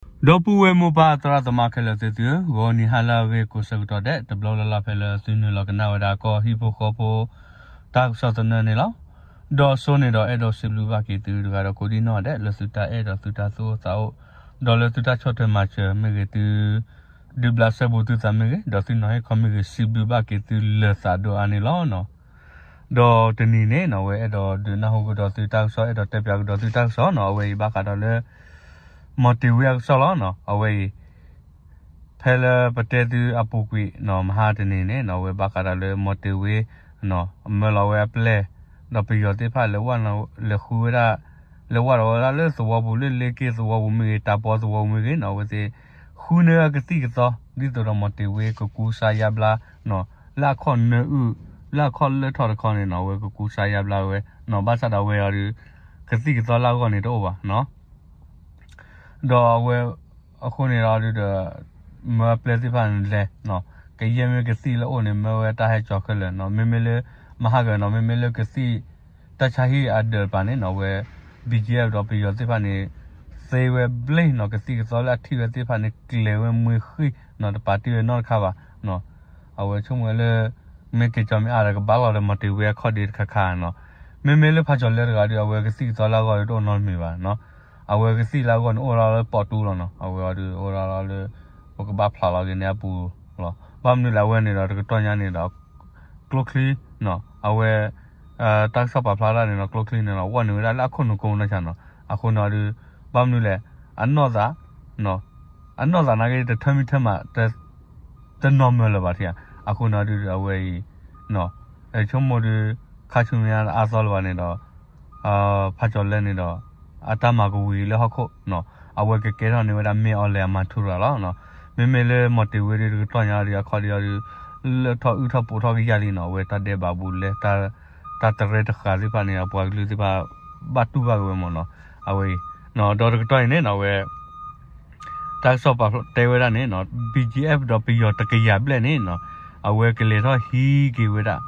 ဒီပုၢ်ဝဲၢ်မိၢ်ပၢ်သရၣ်သမါခဲလၢာ်သ့ၣ်သုဧၢ, ဂီၤနံၤဟါလၢအဂ့ၤကိးဆၢကတီၢ်ဒဲး တဘျီလၢ်လၢ်ဖဲလၢသုနုာ်လီၤကနၣ်ဝဲဒၣ်ကီၢ်ဟံၣ်ဖိဃီဖိ တၢ်ကစီၣ်သနၢၣ်န့ၣ်လီၤ. ဒီးအဆိန့ၣ်ဒီးအဲၣ်ဒိးစံးဘျုးဘၣ်က့ၤသုတဂၤဒီးကိးဒံၣ်နီၣ်ဒဲး လၢသုတၢ်အဲၣ်ဒီးသုတၢ်သူၣ်အိၣ်သးအိၣ်, ဒီးလၢသုတၢ်ဆီၣ်ထွဲမၤစၢၤမ့ၢ်ဂ့ၤ, သုဒုးဘျးစဲဘူးသုသးမ့ၢ်ဂ့ၤ, ဒီးသုနီၤဟ့ၣ်ခီမ့ၢ်ဂ့ၤ စံးဘျုးဘၣ်က့ၤသုလၢသးဒိၣ်အါန့ၣ်လီၤ. ဒီးတနံၤန့ၣ်နီၤ အဝဲအဲၣ်ဒိးဒုးနၢ်ဟူကဒီးသုတၢ်ကစီၣ် အဲၣ်ဒိးတဲပၠးကဒီးသုတၢ်ကစီၣ်နီၤ အဝဲအံၤဘၣ်ဃးဒီးလၢ မီၤတ့ၤဝ့အကစီၣ်လီၤနီၤ အဝဲအံၤ ဖဲလၢပတဲသုအပူၤကွံာ်နီၤ မဟါတနံၤန့ၣ်နီၤ အဝဲဘၣ်ဃးဒီးလၢမီၤတ့ၤဝ့ မၢလီၤဝဲအပျဲၢ် ဒီးပယီၤသ့ၣ်တဖၣ်လဲၤဝဲ လဲၤဃုဝဲဒၣ် လဲၤဝဲဒီးဝဲဒၣ်လၢသဝီပူၤ လၢလ့က့ၣ်သဝီပူၤမ့ၢ်ဂ့ၤ တၢ်ပီသဝီပူၤမ့ၢ်ဂ့ၤနီၤ အဝဲသ့ၣ် ဃုန့ၢ်အကသံၣ်ကသီ ဒ်သိးဒီးမီၤတ့ၤဝ့ကကူစါယါဘျါနီၤ လၢအခီၣ်နၢအုၣ် လၢအခီၣ်လၢထီၣ်တခီန့ၣ်နီၤ အဝဲကကူစါယါဘျါဝဲနီၤ ဘၣ်ဆၣ်ဒီးအဝဲအီၤဒီး ကသံၣ်ကသီလၢအဂီၢ်န့ၣ်တအိၣ်ဘၣ်နီၤ ဒီးအဝဲ အဃိန့ၣ်ဒီးဒုးဒီး မၢပျဲၢ်သ့ၣ်တဖၣ်န့ၣ်လဲၤ ကယဲၢ်မ့ၢ်ကသံၣ်လၢအိၣ်န့ၣ် မၢဝဲတၢ်ဟဲကၠီၤခဲလၢာ်နီၤ မ့မ့ၢ်လၢ မဟါဂၤနီၤ မ့မ့ၢ်လၢကသံၣ် တၢ်ဆါဟံၣ်အဒၢးတပၤန့ၣ်နီၤ အဝဲ ဘံၣ်ကၠံၣ်အဲၣ် ဒီးပယီၤသ့ၣ်တဖၣ်န့ၣ် သ့ဝဲဘျ့ၣ်နီၤ ကသံၣ်ကသီလၢအထံၣ်ဝဲသ့ၣ်တဖၣ်န့ၣ် ကျဲၤဝဲမှ့ဃံနီၤ တပာ်တ့ၢ်ဝဲနီတခါဘၣ်နီၤ အဝဲဆိကမိၣ်ဝဲလၢ မ့ၢ်က့ၤကၠီၤမ့ၢ်အါဒီးကဘၣ်လီၤဒီးမီၤတ့ၤဝ့အခီၣ်ဒ့တခါခါနီၤ မ့မ့ၢ်လၢဖးကၠီၤလဲတဂၤဒီး အဝဲကသံၣ်ကသီလၢအဂီၢ်ဒီးတအိၣ်နီတမံၤဘၣ်နီၤ အဝဲကသံၣ်လၢအဂီၢ်န့ၣ်အိၣ်လီၤလၢပီၣ်တူလီၤနီၤ အဝဲအီၤဒီးအိၣ်လီၤလီၤလၢ ပကဘၣ်ဖျါလီၤက့ၤန့ၣ်အပူၤလီၤ ဘၣ်မနုၤလဲၣ်အဝဲန့ၣ်ဒီးတကတီၢ်ညါန့ၣ်ဒီး ကျိချံနီၤ အဝဲ တၢ်ကစီၣ်ပာ်ဖျါဒၣ်န့ၣ်ဒီး ကျိချံန့ၣ်ဒီး ဝဲနုာ်ဝဲဒၣ်လၢအခိၣ်နူာ်ကိးနၢ်ဆါနီၤ အဃိန့ၣ်အီၤဒီး ဘၣ်မနုၤလဲၣ် အနီၢ်သး အနီၢ်သးနာ်က့ တထၢမံထၢမး တနီၤမၢလၢၤဘၣ်ထံၣ်ဧါ အဃိန့ၣ်အီၤဒုးအဝဲအံၤ ဆိကမိၣ်ဒုး ခါဆူညါအါသီလၢၤဘၣ်န့ၣ်ဒီး ဖးကၠီၤလဲန့ၣ်ဒီး အတၢ်မၤကဝံၤလၢဟီၣ်ခိၣ်နီၤ အဝဲကကဲထီၣ်န့ၢ်ဝဲဒၣ်မ့ၢ်အီၤလဲၣ်အမၤထူရၤလီၤနီၤ မ့မ့ၢ်လၢမီၤတ့ၤဝ့ဒီးတကတီၢ်ညါဒီးအခီၣ်ဒ့အီၤဒီး လၢထီၣ်အုၣ်ထီၣ်ပိာ်ထီၣ်ကယၢ်လံနီၤ အဝဲတၢ်ဒဲးဘးဘူးလဲ တၢ်တရဲတဃာ်သ့ၣ်တဖၣ်န့ၣ် အပှၤကလုာ်သ့ၣ်တဖၣ် ဘၣ်တူၢ်ဘၣ်က့ၤဝဲမ့ၢ်နီၤ အဝဲအံၤ ဒီးတကတီၢ်အံၤန့ၣ်နီၤ အဝဲ တၢ်ကစီၣ်ပာ်ဖျါတဲဝဲဒၣ်န့ၣ်နီၤ ဘံၣ်ကၠံၣ်အဲၣ် ဒီးပယီၤတကယၤဘျဲၣ်န့ၣ်နီၤ အဝဲကလဲၤထီၣ်ဟံးက့ၤဝဲဒၣ်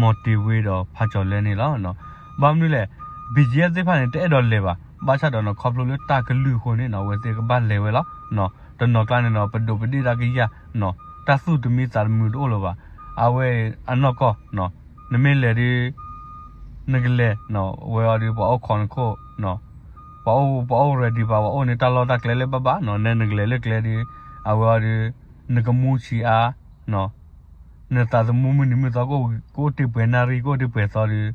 မီၤတ့ၤဝ့ဒီးဖးကၠီၤလဲန့ၣ်လီၤ. ဘၣ်မနုၤလဲၣ် ဘံၣ်ကၠံၣ်အဲၣ်သ့ၣ်တဖၣ်န့ၣ် တအဲၣ်ဒိးလဲၤဘၣ်. ဘၣ်ဆၣ်ဒီးနီၤ ခီဖျိလၢတၢ်ကလုၢ်အဃိန့ၣ်နီၤ အဝဲသ့ၣ်ကဘၣ်လဲၤဝဲလီၤ. တနီၤကျါန့ၣ်ဒီး ပဒိးပဒ့ၣ်တၢ်ကယၢ်နီၤ တၢ်သူၣ်တမံသးတမုာ်တအိၣ်လၢၤဘၣ်. အဝဲအနီၢ်ကီၢ် နမ့ၢ်လဲၤဒီး နကလဲၤ ဝဲအီၤဒီး ပှၤအိၣ်ခိးနခိၣ် ပှၤအိၣ် ပှၤအိၣ် ready ပာ် ပှၤအိၣ်န့ၣ်တၢ်လီၢ်တၢ်ကျဲလၢဘၣ်ဘၣ်နီၤ နဲနကလဲၤလၢကျဲဒီး အဝဲအီၤဒီး နကမူဆံးအါ နသးသမူမုၢ်နံၤမုၢ်သီ ကအိၣ်တ့ၢ်ပှဲၤနၣ်ရံၣ် ကအိၣ်တ့ၢ်ပှဲၤသီဒီး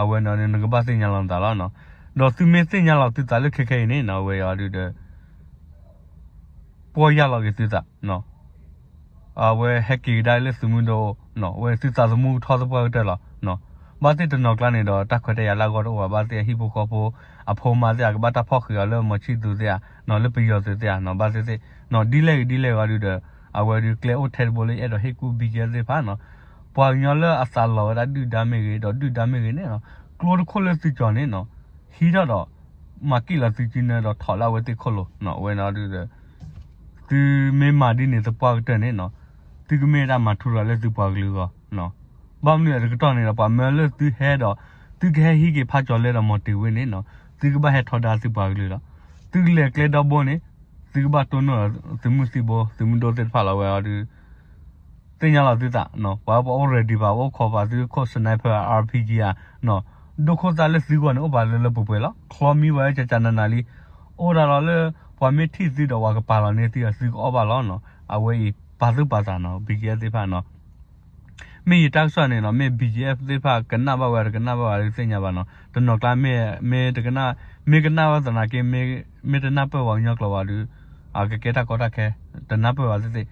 အဝဲန့ၣ်နကဘၣ်သ့ၣ်ညါလီၤနသးလီၤ. ဒီးသုမ့ၢ်သ့ၣ်ညါလီၤသုသးလၢခဲခဲအံၤန့ၣ်နီၤ အဝဲအီၤဒီး ပီၢ်ယၢ်လီၤက့ၤသုသး အဝဲဟဲက့ၤကဒါလၢသုးမုၢ်ဒိၣ် အဝဲသုသးသမူကထီၣ်သပှၢ်ကတၢၢ်လီၤ. ဘၣ်သ့ၣ်တနီၤကျါန့ၣ်ဒီး တၢ်ခွဲးတၢ်ယာ်လၢအဂီၢ်တအိၣ်ဘၣ် ဘၣ်သ့ၣ်အဟံၣ်ဖိဃီဖိ အဖိမါသ့ၣ် အကဘၣ်တၢ်ဖီၣ်ဃံးအီၤလၢမီၤဆံၣ်သူးသ့ၣ်ဧါ လၢပယီၤသုးသ့ၣ်ဧါ ဘၣ်သ့ၣ်သ့ၣ် ဒ်လဲၣ်ဂ့ၤဒ်လဲၣ်ဂ့ၤအီၤဒုးဒီး အဝဲဒုးကျဲအိၣ်ထဲတဘိလၢ ယအဲၣ်ဒိးဟ့ၣ်ကူၣ် ဘံၣ်ကၠံၣ်အဲၣ်သ့ၣ်တဖၣ်နီၤ ပှၤကညီလၢအသးလီၤဝဲဒၣ်ဒုၣ်ဒါမ့ၢ်ဂ့ၤ ဒီးဒုၣ်ဒါမ့ၢ်ဂ့ၤန့ၣ်နီၤ ကျိတခိၣ်လၢသုကၠီၤန့ၣ်နီၤ ဟံးထီၣ်ဒီး မၤက့ၣ်လီၤသုကၠံနၢဒီးထီၣ်လၢအဝဲသ့ၣ်ခိၣ်လိၤနီၤ အဝဲန့ၣ်ဒုးဒီး သုမ့ၢ်မၤဒ်န့ၣ်သပှၢ်ကတၢၢ်န့ၣ်နီၤ သုကမ့ၢ်ဒၣ်မၤထူရၤလၢသုပှၤကလုာ်အဂီၢ် ဘၣ်မနုၤလဲၣ်တကတီၢ်န့ၣ်ဒီး ပှၤမၢလၢသုဟဲဒီး သုကဟဲဟံးက့ၤဖးကၠီၤလဲဒီးမီၤတ့ၤဝ့န့ၣ်နီၤ သုကဘၣ်ဟဲထီဒါသုပှၤကလုာ်လီၤ. သုကလဲၤကျဲဒီဘိန့ၣ် သုကဘၣ်တိၢ်နီၣ်သုးမုၢ်သံၣ်ဘိ သုးမုၢ်ဒိၣ်သ့ၣ်တဖၣ်လီၤဝဲအီၤဒုး သ့ၣ်ညါလီၤသုသး ပှၤပှၤအိၣ် ready ပာ် ပှၤအိၣ်ခိးပာ်သုခိၣ် sniper RPG ဧါ ဒိၣ်ခိၣ်သၣ်လၢသုဂီၢ်န့ၣ် အိၣ်ပာ်လၢလၢပှဲၤပှဲၤလီၤ. ချီမံဝဲကကနနၤလံ အိၣ်ဒၣ်လီၤလၢ ပှၤမ့ၢ်ထံၣ်သုဒီးပှၤကပာ်လီၤန့ၢ်သု သုကအီၣ်ဘၣ်လီၤနီၤ အဝဲအံၤပာ်သူၣ်ပာ်သးနီၤ ဘံၣ်ကၠံၣ်အဲၣ်သ့ၣ်တဖၣ်နီၤ မ့ၢ်ယတၢ်ကစီၣ်န့ၣ်နီၤ မ့ၢ် ဘံၣ်ကၠံၣ်အဲၣ်သ့ၣ်တဖၣ်ကနၣ်ဘၣ်ဝဲတကနၣ်ဘၣ်ဝဲတသ့ၣ်ညါဘၣ်နီၤ တနီၤကျါမ့ၢ် မ့ၢ်တကနၣ် မ့ၢ်ကနၣ်ဝဲသနာ်က့ မ့ၢ်တနၢ်ပၢၢ်ပှၤကညီကျိာ်ဘၣ်ဒီး အကကဲတၢ်ကီတၢ်ခဲ တနၢ်ပၢၢ်ဘၣ်သ့ၣ်သ့ၣ်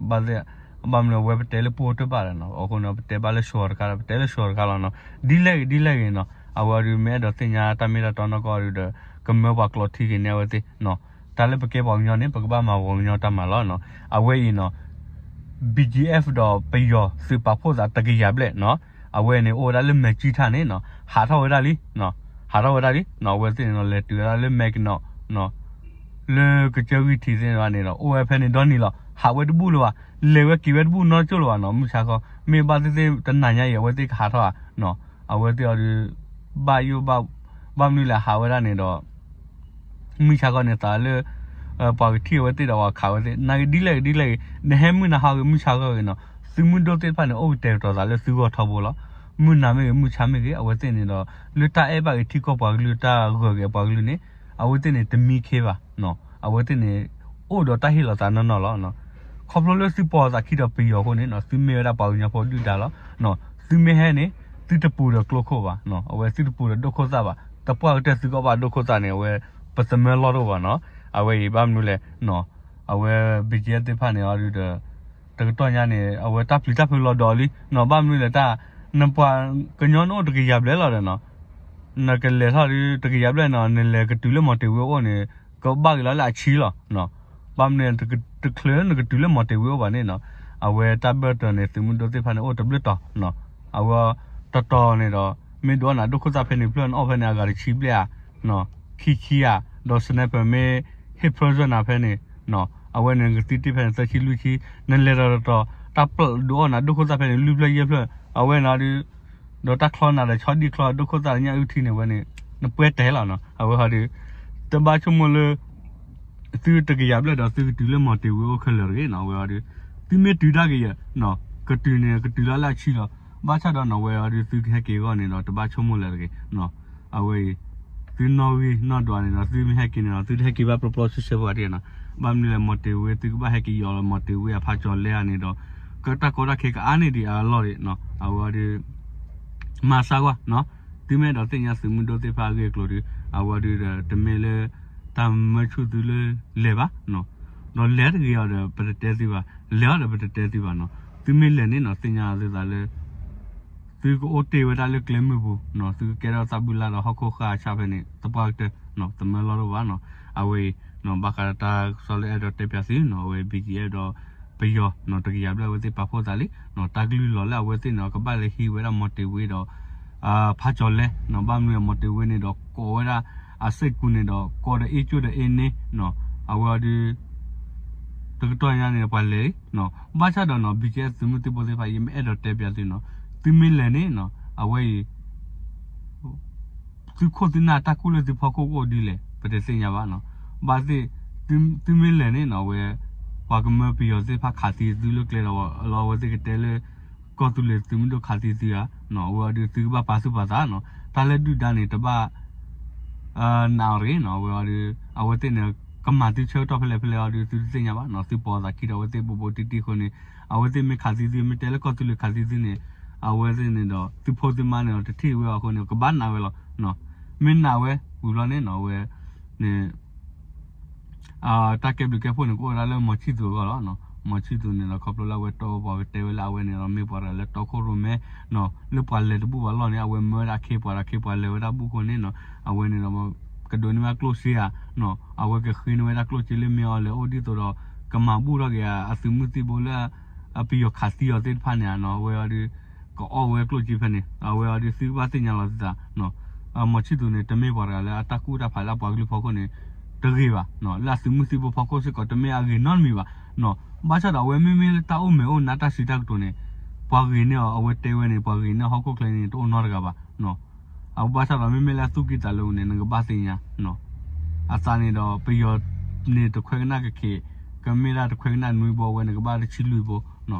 ဘၣ်သ့ၣ် ဘၣ်မနုၤဝဲပတဲလၢပှိၢ်တဘၣ်ဒီးနီၤ အဃိန့ၣ် ပတဲဘၣ်လၢဆှီတခါဒီး ပတဲလၢဆှီတခါလီၤနီၤ ဒ်လဲၣ်ဂ့ၤဒ်လဲၣ်ဂ့ၤနီၤ အဝဲအီၤဒုးမ့ၢ်အဲၣ်ဒိးသ့ၣ်ညါတၢ်မ့ၢ်တၢ်တီနီၢ်ကီၢ်အီၤဒုးဒီး ကမၢပှၤကျိးထံက့ၤန့ၢ်အဝဲသ့ၣ် တၢ်လၢပကဲပှၤကညီန့ၣ် ပကဘၣ်မၤပှၤကညီတၢ်မၤလီၤနီၤ အဝဲအံၤနီၤ ဘံၣ်ကၠံၣ်အဲၣ် ဒီးပယီၤသုးပာ်ဖှိၣ်သးတကယၤဘျဲၣ်နီၤ အဝဲန့ၣ်အိၣ်ဝဲဒၣ်လၢမဲာ်ကၠံထၣ်န့ၣ်နီၤ ဟးထီၣ်ဝဲဒၣ်လံ ဟးထီၣ်ဝဲဒၣ်လံနီၤ အဝဲသ့ၣ်န့ၣ်နီၤ လဲၤတုၤဝဲဒၣ်လၢမဲာ်ကနီၤ လၢကစၢၢ်ဂံၢ်ထံးသ့ၣ်တဖၣ်န့ၣ်ဒီး အိၣ်ဝဲဖဲန့ၣ်ဒီနံၤလီၤ ဟးဝဲတဘူၣ်လၢၤဘၣ် လဲၤဝဲက့ၤဝဲတဘူၣ်နီတကၠိၢ်လၢၤဘၣ်နီၤ မုၢ်ဆါခီ မ့ၢ်ဘၣ်သ့ၣ်သ့ၣ်တနၤညါအံၤ အဝဲသ့ၣ်ကဟးထီၣ်ဧါနီၤ အဝဲသ့ၣ်အီၤဒုး ဘၣ်ယိၣ်ဘၣ် ဘၣ်မနုၤလဲၣ်ဟးဝဲဒၣ်န့ၣ်ဒီး မုၢ်ဆါခီန့ၣ်သးလၢ ပှၤကထံၣ်အဝဲသ့ၣ်ဒီးပှၤခးဝဲသ့ၣ် နာ်က့ဒ်လဲၣ်ဂ့ၤဒ်လဲၣ်ဂ့ၤ နဟဲမုၢ်နၤဟါဂ့ၤ မုၢ်ဆါဂီၢ်ဂ့ၤနီၤ သုးမုၢ်ဒိၣ်သ့ၣ်တဖၣ်န့ၣ် အိၣ်ကတဲာ်ကတီၤသးလၢသုဂီၢ်ထီဘိလီၤ. မုၢ်နၤမ့ၢ်ဂ့ၤ မုၢ်ဆါမ့ၢ်ဂ့ၤ အဝဲသ့ၣ်န့ၣ်ဒီး လၢတၢ်အဲၣ်ဘၣ်က့ၤထံကီၢ်ပှၤကလုာ် တၢ်ဂၢၢ်က့ၤပှၤကလုာ်န့ၣ် အဝဲသ့ၣ်န့ၣ် တမံခ့ဘၣ်. အဝဲသ့ၣ်န့ၣ် အိၣ်ဒီးတၢ်ဟ့ၣ်လီၤသးနီၢ်နီၢ်လီၤ. ခီဖျိလၢသုပိာ်သးခံဒီးပယီၤအဃိန့ၣ်နီၤ သုမ့ၢ်ဝဲဒၣ်ပှၤကညီဖိဒုၣ်ဒါလီၤ. သုမ့ၢ်ဟဲန့ၣ် သုတပူၤဒီးကျိခိၣ်ဘၣ်. အဝဲသုတပူၤဒီးဒိၣ်ခိၣ်သၣ်ဘၣ်. တပှၢ်ကတၢၢ်သုကအီၣ်ဘၣ်ဒိၣ်ခိၣ်သၣ်န့ၣ် အဝဲပသမၢလီၢ်တအိၣ်ဘၣ်နီၤ. အဝဲအံၤဘၣ်မနုၤလဲၣ် အဝဲ ဘံၣ်ကၠံၣ်အဲၣ်သ့ၣ်တဖၣ်န့ၣ်အီၤဒုဒီး တကတီၢ်ညါန့ၣ် အဝဲတၢ်ပျံၤတၢ်ဖုးလီၤဒီးလံနီၤ ဘၣ်မနုၤလဲၣ်တၢ် နပှၤကညီနအိၣ်တကယၤဘျဲၣ်လီၤဒီးနီၤ နကလဲၤထီၣ်ဒုတကယၤဘျဲၣ်နီၤ နလဲၤကတုၤလၢမီၤတ့ၤဝ့အအိၣ်န့ၣ် ကဘၣ်က့ၤလီၤလၢအဆံလီၤ. ဘၣ်မနုၤလဲၣ် တချုးလၢနကတုၤလၢမီၤတ့ၤဝ့အအိၣ်ဘၣ်န့ၣ်နီၤ အဝဲတၢ်ဘၢၣ်တၢၢ်န့ၣ် သုးမုၢ်ဒိၣ်သ့ၣ်တဖၣ်န့ၣ် အိၣ်တဘျုးတီၤနီၤ အဝဲတတီၤန့ၣ်ဒီး မ့ၢ်ဒုးအီၣ်နၤဒိၣ်ခိၣ်သၣ်ဖဲန့ၣ်ဖျၢၣ် နအီၣ်ဖဲန့ၣ်အဂၤတဆံဘျဲၣ်ဧါ ခံဆံဧါ ဒီး sniper မ့ၢ်ဟ့ၣ် present နၤဖဲန့ၣ် အဝဲန့ၣ်ကသံတ့ၢ်ဖဲန့ၣ် သၢဆံလွံၢ်ဆံ နလဲၤဒီးတတီၤ တၢ်ပျၢ်ဒုးအီၣ်နၤဒိၣ်ခိၣ်သၣ်ဖဲန့ၣ် လွံၢ်ဖျၢၣ်ယဲၢ်ဖျၢၣ် အဝဲန့ၣ်ဒုး ဒီးတၢ်ချီနၤဒီးဆီဒံၣ်ချီ ဒိၣ်ခိၣ်သၣ်ညၣ်အုၣ်ထံန့ၣ် အဝဲန့ၣ် နပှဲၤတဲလီၤနီၤ အဝဲဟီဒုး တဘၣ်ဆိကမိၣ်လၢ သုတကယၤဘျဲၣ်ဒီးသုကတုၤလၢမီၤတ့ၤဝ့အအိၣ်ခဲလၢာ်တဂ့ၤနီၤ အဝဲဟီဒုး သုမ့ၢ်တုၤဒၣ်ကယဲၢ် ကတုၤန့ၣ် ကတုၤလီၤလၢအဆံလီၤ ဘၣ်ဆၣ်ဒီးနီၤ အဝဲဟီဒုး သုကဟဲက့ၤအဂီၢ်န့ၣ်ဒီး တဘၣ်ဆိကမိၣ်လၢၤတဂ့ၤ အဝဲအံၤ သုနီၣ်ဂံၢ်နီၣ်ဒွးန့ၣ်ဒီး သုမ့ၢ်ဟဲက့ၤန့ၣ်ဒီး သုတဟဲက့ၤဘၣ်ပျီပျီဆှဲဆှဲဘၣ်တဂ့ၤနီၤ ဘၣ်မနုၤလဲၣ် မီၤတ့ၤဝ့ သုကဘၣ်ဟဲက့ၤယီၤလီၤမီၤတ့ၤဝ့အဖါကၠီၤလဲအါန့ၣ်ဒီး ကတၢ်ကီတၢ်ခဲကအါန့ၢ်ဒံးအလီၢ်ဒံး အဝဲဒုး မၤစၢၤကွၢ်နီၤ သုမ့ၢ်အဲၣ်ဒိးသ့ၣ်ညါသုးမုၢ်ဒိၣ်သ့ၣ်တဖၣ်အဂ့ၢ်အကျိၤဒီး အဝဲဒုးဒီး တမ့ၢ်လၢ တၢ်မၢဆူၣ်သုလၢလဲၤဘၣ် ဒီးလဲၤတဂ့ၤအီၤဒီး ပတတဲသုဘၣ် လဲၤအီၤဒီးပတတဲသုဘၣ်နီၤ သုမ့ၢ်လဲၤန့ၣ်နီၤ သ့ၣ်ညါသုသးလၢ သုကအိၣ်တ့ၢ်ဝဲဒၣ်လၢကျဲမုၢ်ပူၤနီၤ သုကကဲထီၣ်သးဘုလၢ်ဒီးဟီၣ်ခိၣ်ဃၢ်အဆၣ်ဖဲန့ၣ် သပှၢ်ကတၢၢ် သမၢလီၢ်တအိၣ်ဘၣ်နီၤ အဝဲအံၤ ဘၣ်ဃးဒီးတၢ်ကစီၣ်လၢအဲၣ်ဒိးတဲပၠးသုနီၤ အဝဲ ဘံၣ်ကၠံၣ်အဲၣ် ဒီး ပယီၤနီၤ တကယၤဘျဲၣ်အဝဲသ့ၣ်ပာ်ဖှိၣ်သးလံ တၢ်ကလုၢ်လီၤလၢအဝဲသ့ၣ်န့ၣ် ကဘၣ်လဲၤဟံးဝဲဒၣ်မီၤတ့ၤဝ့ဒီး ဖါကၠီၤလဲ ဘၣ်မနုၤအမီၤတ့ၤဝ့န့ၣ်ဒီး ကိးဝဲဒၣ်အစ့ၢ်ကူန့ၣ်ဒီး ကိးဒီးအ့ၣ်ကၠိၣ်ဒီးအ့ၣ်န့ၣ် အဝဲအီၤဒုး တကတီၢ်ညါန့ၣ် ပှၤလဲၤလံ ဘၣ်ဆၣ်ဒီးနီၤ ဘံၣ်ကၠံၣ်အဲၣ် သုးမုၢ်သံၣ်ဘိသ့ၣ်တဖၣ် ယမ့ၢ်အဲၣ်ဒိးတဲပၠးသုနီၤ သုမ့ၢ်လဲၤန့ၣ်နီၤ အဝဲအံၤ သုခိၣ်သုနၢ်တၢ်ကူၣ်လၢသုဖီခိၣ်ကအိၣ်ဒ်လဲၣ် ပတသ့ၣ်ညါဘၣ်နီၤ ဘၣ်သ့ၣ် သုမ့ၢ်လဲၤန့ၣ်နီၤ အဝဲ ပှၤကမၢပယီၤသ့ၣ်တဖၣ်ခးသံသုလၢကျဲဒီး လီၤအဝဲသ့ၣ်ကတဲလၢ ကီၢ်သူလ့ၤသုးမုၢ်ဒိၣ်ခးသံသုဧါ အဝဲအီၤဒုးသုကဘၣ်ပာ်သူၣ်ပာ်သးနီၤ တၢ်လၢဒုၣ်ဒါန့ၣ် တဘၣ် နာ်အီၤတဂ့ၤနီၤ အဝဲအီၤဒုး အဝဲသ့ၣ်န့ၣ် ကမၤသုဆၢကတီၢ်ဖဲလဲၣ်ဖဲလဲၣ်အီၤဒုး သုတသ့ၣ်ညါဘၣ်နီၤ သုပိာ်သးခံဒီးအဝဲသ့ၣ်ဘူးဘူးတံၢ်တံၢ်အဃိန့ၣ် အဝဲသ့ၣ်မ့ၢ်ခးသံသု မ့ၢ်တဲလၢကီၢ်သူလ့ၤခးသံသုန့ၣ် အဝဲသ့ၣ်န့ၣ်ဒီး သုဖိသုမါန့ၣ်ဒီး တထံၣ်ဝဲအဃိန့ၣ် ကဘၣ်နာ်ဝဲလီၤ မ့ၢ်နာ်ဝဲဝံၤဘျီန့ၣ်နီၤ အဝဲ န့ၣ် တၢ်ကဲဘျုးကဲဖှိၣ်န့ၣ် ကအိၣ်ဝဲဒၣ်လၢမီၤဆံၣ်သူးအဂီၢ်လီၤ. မီၤဆံၣ်သူးန့ၣ်ဒီး ခီဖျိလၢအဝဲတီပှၤကတဲဝဲလၢအဝဲန့ၣ်ဒီး မ့ၢ်ပှၤတဂၤလၢတီခိၣ်ရိၣ်မဲ လၢပှၤလဲၤတဘူၣ်ဘၣ်လီၢ်န့ၣ် အဝဲမၢဝဲဒၣ်ခ့ပှၤဒီး ခ့ပှၤလဲၤဝဲဒၣ်ဘူၣ်အဃိန့ၣ်နီၤ အဝဲန့ၣ်ဒီး ကဒိးန့ၢ်ဘၣ်ကျိၣ်စ့ဧါ အဝဲကဃ့န့ၢ်ဝဲဒၣ်ကျိၣ်စ့လၢမ့ၢ်အီၤလဲၤအိၣ်ဒ်သိးဒီး ကမၤဘူၣ်ထီၣ်က့ၤအသုးမုၢ်သံၣ်ဘိလၢ ပယီၤခးသံအီၤသ့ၣ်တဖၣ်န့ၣ်နီၤ အဝဲအီၤဒုး ကအီၣ်ဝဲကျိၣ်စ့ဖဲန့ၣ် အဝဲအီၤဒုးသုကဘၣ်သ့ၣ်ညါလီၤသုသး မီၤဆံၣ်သူးန့ၣ် တမ့ၢ်ပှၤတဂၤလၢအတၢ်ကူၣ်တၢ်ဖးလၢအပှၤကလုာ်ဖီခိၣ်န့ၣ် တဂ့ၤဘၣ် လၢအသုးမုၢ်သံၣ်ဘိဖီခိၣ်စ့ၢ်ကီး တမ့ၢ်အဂ့ၤနီတမံၤဘၣ် ဘၣ်ဆၣ်ဒီးအဝဲမ့မ့ၢ်လၢတၢ်အိၣ်မဲာ်အိၣ်နါတၢ်စံးတၢ်ကတိၤန့ၣ် ပှၤဂ့ၤန့ၢ်အီၤ အဝဲတဲဝဲန့ၣ် ပှၤဂ့ၤန့ၢ်ဟီၣ်ခိၣ်ချၢန့ၣ် တအိၣ်နီတဂၤဘၣ် အဘၣ်ဆၣ်ဒီးမ့မ့ၢ်လၢအသူၣ်ကံၢ်သးလဲပူၤန့ၣ် နကဘၣ်သ့ၣ်ညါ အသးန့ၣ်ဒီး ပယီၤန့ၣ်တခွဲကနၣ်ကခ့ၣ် ကမ့ၢ်ဒၣ်တခွဲကနၣ်နွံဘိ အဝဲန့ၣ်ကဘၣ်တဆံလွံၢ်ဘိ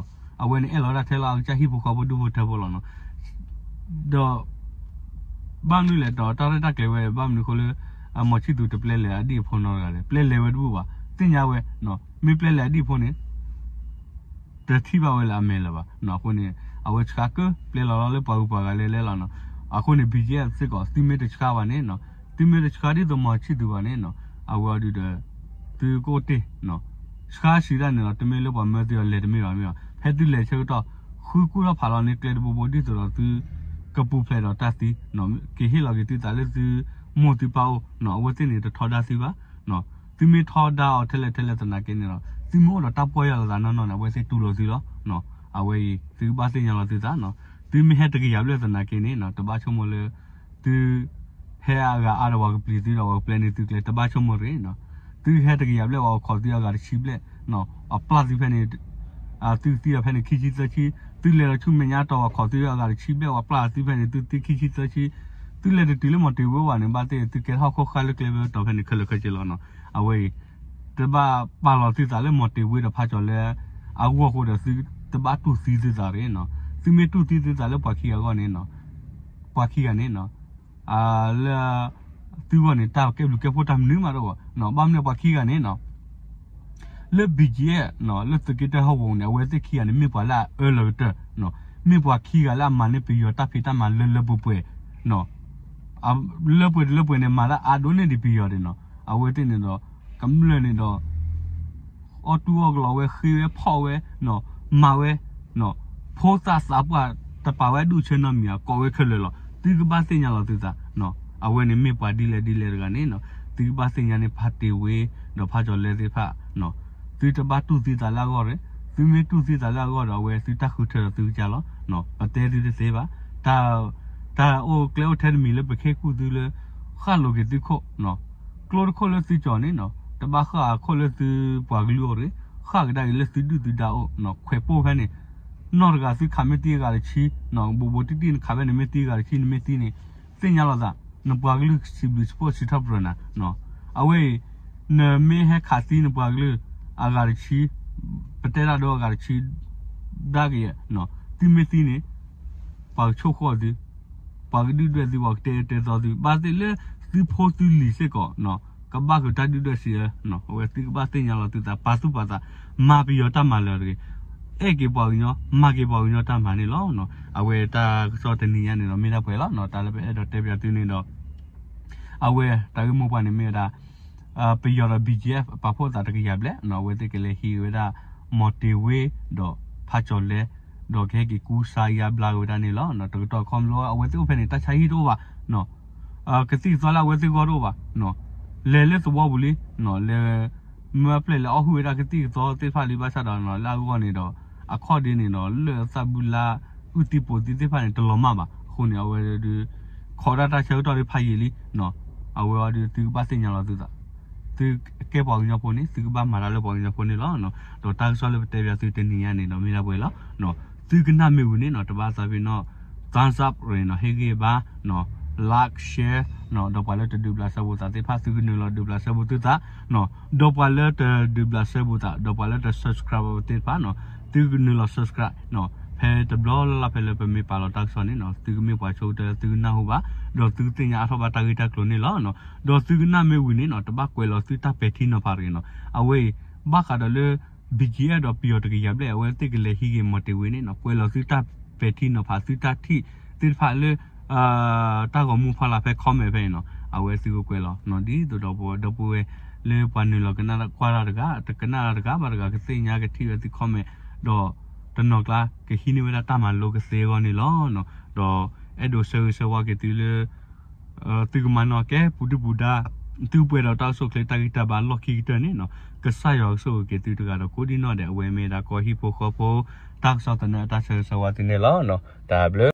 အဝဲန့ၣ်အဲၣ်လီၤဝဲဒၣ်ထဲလီၤအကစၢ်ဟံၣ်ဖိဃီဖိဒူၣ်ဖိထၢဖိလီၤနီၤ ဒီး ဘၣ်မနုၤလဲၣ်ဒီးတၢ်ရဲၣ်တၢ်ကျဲၤဝဲ ဘၣ်မနုၤအဃိလၢ အမီၤဆံၣ်သူးတပျဲလဲၤအဒံၣ်အဖိနီတဂၤလဲၣ် ပျဲလဲၤဝဲတဘူၣ်ဘၣ် သ့ၣ်ညါဝဲ မ့ၢ်ပျဲလဲၤအဒံၣ်အဖိန့ၣ် တထံၣ်ဘၣ်ဝဲလၢအမဲာ်လၢၤဘၣ် အဃိန့ၣ် အဝဲဆှါကၢပျဲလီၤလီၤလၢပှၤဂုၤပှၤဂၤလဲၤလဲၤလီၤနီၤ အဃိန့ၣ် ဘံၣ်ကၠံၣ်အဲၣ် စ့ၢ်ကီး သုမ့ၢ်တဆှါဘၣ်န့ၣ်နီၤ သုမ့ၢ်တဆှါဒ်သိးမီၤဆံၣ်သူးဘၣ်န့ၣ်နီၤ အဝဲအီၤဒုးဒီး သုကအိၣ်တ့ၢ် ဆှါစံးဒၣ်န့ၣ်ဒီး တမ့ၢ်လၢပှၤမၢသုအီၤလဲၤတမ့ၢ်ဘၣ်မ့ၢ်ဘၣ် ဖဲသုလဲၤဆၢကတီၢ် ဃုကူၣ်ထီၣ်ဖးလီၤန့ၢ်ကျဲတဘိဘိဒ်သိးဒီးသု ကပူၤဖျဲးဒီးတၢ်သံ က့ၤဟ့ၣ်လီၤက့ၤသုသးလၢသုမိၢ်သုပၢ်အိၣ် အဝဲသ့ၣ်န့ၣ်တထီဒါသုဘၣ် သုမ့ၢ်ထီဒါအီၤထဲလဲၣ်ထဲလဲၣ်သနာ်က့န့ၣ်ဒီး သုမ့ၢ်အိၣ်ဒီးတၢ်ပီၢ်ယၢ်လီၤသးနီၢ်နီၢ်န့ၣ် အဝဲသ့ၣ်တူၢ်လိာ်သုလီၤ အဝဲအံၤ သုကဘၣ်သ့ၣ်ညါလီၤသုသး သုမ့ၢ်ဟဲတကယၤဘျဲၣ်သနာ်က့န့ၣ် တဘၣ်ဆိကမိၣ်လၢ သု ဟဲအဂၤအါဒီးပှၤကပျံၤသုဒီးပှၤကပျဲန့ၢ်သုကျဲ တဘၣ်ဆိကမိၣ်တဂ့ၤ သုဟဲတကယၤဘျဲၣ်ပှၤအိၣ်ခိးသုအဂၤတဆံဘျဲၣ် အပျၢ်သုဖဲန့ၣ် သုသံဒီးဖဲန့ၣ်ခံဆံသၢဆံ သုလဲၤဒီးဆူမဲာ်ညါတီၤပှၤခိးသုအဂၤတဆံဘျဲၣ်ပှၤပျၢ်သုဖဲန့ၣ် သုသံခံဆံသၢဆံ သုလဲၤတတုၤလၢမီၤတ့ၤဝ့ဘၣ်န့ၣ် ဘၣ်သ့ၣ်သုကဲထီၣ်ဟီၣ်ခိၣ်ဃၢ်လၢကျဲဘၢတီၤဖဲန့ၣ်ခဲလၢာ်ခဲဆ့လီၤနီၤ အဝဲအံၤ တဘၣ်ပာ်လီၤသုသးလၢမီၤတ့ၤဝ့ဒီးဖးကၠီၤလဲအဂီၢ်အဃိဒီး သုတဘၣ်တူၢ်သံသုသးတဂ့ၤနီၤ. သုမ့ၢ်တူၢ်သံသုသးလၢပှၤခံဂၤအဂီၢ်န့ၣ်နီၤ, ပှၤခံဂၤန့ၣ်နီၤ, လၢ သုဂီၢ်န့ၣ် တၢ်ကဲဘျုးကဲဖှိၣ်တၢ်မနုၤမးတအိၣ်ဘၣ်. ဘၣ်မနုၤပှၤခံဂၤန့ၣ်နီၤ လၢ ဘီကၠံအ့ လၢသုးက့တၢဟီၣ်ကဝီၤန့ၣ် အဝဲသ့ၣ်ခံဂၤန့ၣ် မ့ၢ်ပှၤလၢအအၢလီၤကတၢၢ်, မ့ၢ်ပှၤခံဂၤလၢအမၤန့ၢ်ပယီၤတၢ်ဖံးတၢ်မၤလၢလၢပှဲၤပှဲၤ, လၢပှဲၤတလၢပှဲၤန့ၣ် မၤတၢ်အါဒိၣ်န့ၢ်ဒံးပယီၤဒံးနီၤ. အဝဲသ့ၣ်န့ၣ်ဒီး ကမျၢၢ်န့ၣ်ဒီး အီၣ်တူၢ်အီၣ်ကလီဝဲ ဃ့ဝဲဖီၣ်ဝဲ, မၤဝဲ, ဖိသၣ်သးပှၢ်တပာ်ဝဲဒူၣ်ဆၢနီတမံၤ ကိးဝဲခဲလၢာ်လီၤ. သုကဘၣ်သ့ၣ်ညါလီၤသုသး, အဝဲန့ၣ်မ့ၢ်ပှၤဒ်လဲၣ်ဒ်လဲၣ်တဂၤန့ၣ်နီၤ. သုကဘၣ်သ့ၣ်ညါန့ၣ် ဖးတ့ၢ်ဝ့ဒီးဖးကၠီၤလဲသ့ၣ်တဖၣ် သုတဘၣ်တူၢ်သံသးလၢအဂီၢ်တဂ့ၤ. သုမ့ၢ်တူၢ်သံသးလၢအဂီၢ်ဒီး အဝဲသုတၢ်ဃုထၢဒီးသုကစၢ်လီၤ. ပတဲသုတသ့ဘၣ်. တၢ်အိၣ်ကျဲအိၣ်ထဲတမံၤလၢပခဲကူၣ်သုလၢ ဃၣ်လိၤက့ၤသုခိၣ်, ကျိတခိၣ်လၢသုကၠီၤန့ၣ်နီၤ တဘၣ်ဃၣ်အခိၣ်လၢသုပှၤကလုာ်အိၣ်တဂ့ၤ, ဃၣ်ကဒါက့ၤလၢသုဒုၣ်သုဒါအိၣ်, ခွဲးပိၢ်ဖဲန့ၣ်, နီၢ်တဂၤသုခးမ့ၢ်သံအဂၤတဆံ, ဘူးဘူးတံၢ်တံၢ်နခးဖဲန့ၣ်မ့ၢ်သံအဂၤတဆံ နမ့ၢ်သံန့ၣ်, သ့ၣ်ညါလီၤသး, နပှၤကလုာ်စံးဘျုးစံးဖှိၣ်စံးထီၣ်ပတြၢၤနၤ, အဝဲအံၤ နမ့ၢ်ဟဲခးသံနပှၤကလုာ်အဂၤတဆံ, ပတဲတၢ်ဒီးအဂၤတဆံ ဒၣ်ကယဲၢ်, သုမ့ၢ်သံန့ၣ် ပှၤကဆိၣ်ဃီၣ်သု, ပှၤကဒုၣ်ဒွဲၣ်သု ပှၤကတဲတဲသီသု ဘၣ်သ့ၣ်လၢသုဖိသုလံၤစ့ၢ်ကီး ကဘၣ်ဃုာ်တၢ်ဒုၣ်ဒွဲၣ်စံးအၢ, အဝဲသုကဘၣ်သ့ၣ်ညါလီၤသုသး ပာ်သူၣ်ပာ်သး, မၤပယီၤတၢ်မၤလၢာ်တဂ့ၤ, အဲၣ်က့ၤပှၤကညီ မၤက့ၤပှၤကညီတၢ်မၤန့ၣ်လီၤ. အဝဲတၢ်ကစီၣ်တနံၤညါန့ၣ်ဒီး မ့ၢ်ဒၣ်ပှဲၤလီၤ. တၢ်လၢပအဲၣ်ဒိးတဲပၠးသုန့ၣ်ဒီး အဝဲတၢ်ဂ့ၢ်မိၢ်ပှၢ်န့ၣ်မ့ၢ်ဝဲဒၣ် ပယီၤဒီး ဘီကၠံအ့ ပာ်ဖှိၣ်သးတကယၤဘျဲၣ်, အဝဲသ့ၣ်ကလဲၤဟံးဝဲဒၣ် မီၤတ့ၤဝ့ဒီးဖးကၠီၤလဲ, ဒီးကဟဲက့ၤကူစါယါဘျါက့ၤဝဲဒၣ်န့ၣ်လီၤ. တကတီၢ်ခီဖျိအဝဲသ့ၣ်အိၣ်ဖဲန့ၣ် တၢ်ဆါဟံၣ်တအိၣ်ဘၣ်, ကသံၣ်ကသီလၢအဝဲသ့ၣ်ဂီၢ်တအိၣ်ဘၣ်, လဲၤလၢသဝီပူၤလံ, လဲၤ မၢအပျဲၢ်လဲၤအီၣ်ဟုၣ်ဝဲဒၣ်ကသံၣ်ကသီသ့ၣ်တဖၣ်လံ ဘၣ်ဆၣ်ဒီးလၢအဂီၢ်န့ၣ်ဒီး အခီၣ်ဒ့န့ၣ်ဒီး လၢသၣ်ဘုလါ အုၣ်သံပိာ်သံသ့ၣ်တဖၣ်န့ၣ် တလီၤမၢ်ဘၣ်အဃိန့ၣ် အဝဲဒုး ခိးဒၣ်တၢ်ဆၢကတီၢ်ဒ်ဖးယံာ်လံ, အဝဲအံၤဒုး သုကဘၣ်သ့ၣ်ညါလီၤသုသး, သုကဲပှၤကညီဖိန့ၣ် သုကဘၣ်မၤတၢ်လၢပှၤကညီဖိန့ၣ်လီၤ. ဒီးတၢ်ကစီၣ်လၢပတဲပၠးသုတနံၤညါန့ၣ်ဒီး မ့ၢ်ဒၣ်ပှဲၤလီၤ. သုကနၣ်မ့ၢ်ဝံၤန့ၣ်နီၤ တဘၣ်သးဖဲနီၤ thumbs up ရ့ၣ်နီၤ ဟ့ၣ်ဂံၢ်ဘါ like share နီၤ ဒီးပှၤလၢတဒုးဘျးစဲဘူးသးသ့ၣ်တဖၣ် သုကနုာ်လီၤဒုးဘျးစဲဘူးသုသးနီၤ ဒီးပှၤလၢတဒုးဘျးစဲဘူးသး ဒီးပှၤလၢတ subscribe သ့ၣ်တဖၣ်နီၤ သုကနုာ်လီၤ subscribe နီၤ ဖဲတဘျီလၢ်လၢ်ဖဲလၢပမ့ၢ်ပာ်လီၤတၢ်ကစီၣ်န့ၣ်နီၤ သုကမ့ၢ်ပှၤဆိကတၢၢ် သုကနၢ်ဟူဘၣ် ဒီးသုကသ့ၣ်ညါအါထီၣ်ဘၣ်တၢ်ဂ့ၢ်တၢ်ကျိၤန့ၣ်လီၤ. ဒီးသုကနၣ်မ့ၢ်ဝံၤန့ၣ်နီၤ တဘၣ်ကွဲးလီၤသုတၢ်ပဲာ်ထံနီၤဖးတဂ့ၤနီၤ အဝဲအံၤ ဘၣ်ဃးဒီးလၢ ဘံၣ်ကၠံအဲၣ် ဒီးပယီၤတကယၤဘျဲၣ် အဝဲသ့ၣ်ကလဲၤဟံးက့ၤမီၤတ့ၤဝ့ၤန့ၣ်နီၤ ကွဲးလီၤသုတၢ်ပဲာ်ထံနီၤဖး သုတၢ်ထံၣ်သ့ၣ်တဖၣ်လၢ တၢ်ဂီၤမူဖီလာ်ဖဲ comment ဖဲန့ၣ်နီၤ အဝဲသုကကွဲးလီၤနီၤ ဒ်သိးဒီးပဝဲဒီပုၢ်ဝဲၢ် လၢပှၤနုာ်လီၤကနၣ်ကွၢ်တၢ်တဂၤ တကနၣ်တၢ်တဂၤဘၣ်တဂၤ ကသ့ၣ်ညါကထံၣ်ဝဲသု comment ဒီးတနီၤကျါ ကဟံးန့ၢ်ဝဲဒၣ်တၢ်မၤလိကသ့အဂီၢ်န့ၣ်လီၤ. ဒီးအဲၣ်ဒိးဆၢဂ့ၤဆၢဝါက့ၤသုလၢ သုကမၤနီၣ်ကဲပူၤဒုၣ်ပူၤဒါ သုပှဲၤဒီးတၢ်အိၣ်ဆူၣ်အိၣ်ချ့တၢ်ဂံၢ်တၢ်ဘါလီၢ်ခံကတၢၢ်န့ၣ်နီၤ ကစၢ်ယွၤကဆိၣ်ဂ့ၤက့ၤသုတဂၤဒီးကိးဒံၣ်နီၣ်ဒဲး အဝဲမ့ၢ်ဒၣ်ကီၢ်ဟံၣ်ဖိဃီဖိ တၢ်ကစီၣ်သနၢၣ်အတၢ်ဆၢဂ့ၤဆၢဝါသုန့ၣ်လီၤ. တၢ်ဘျုး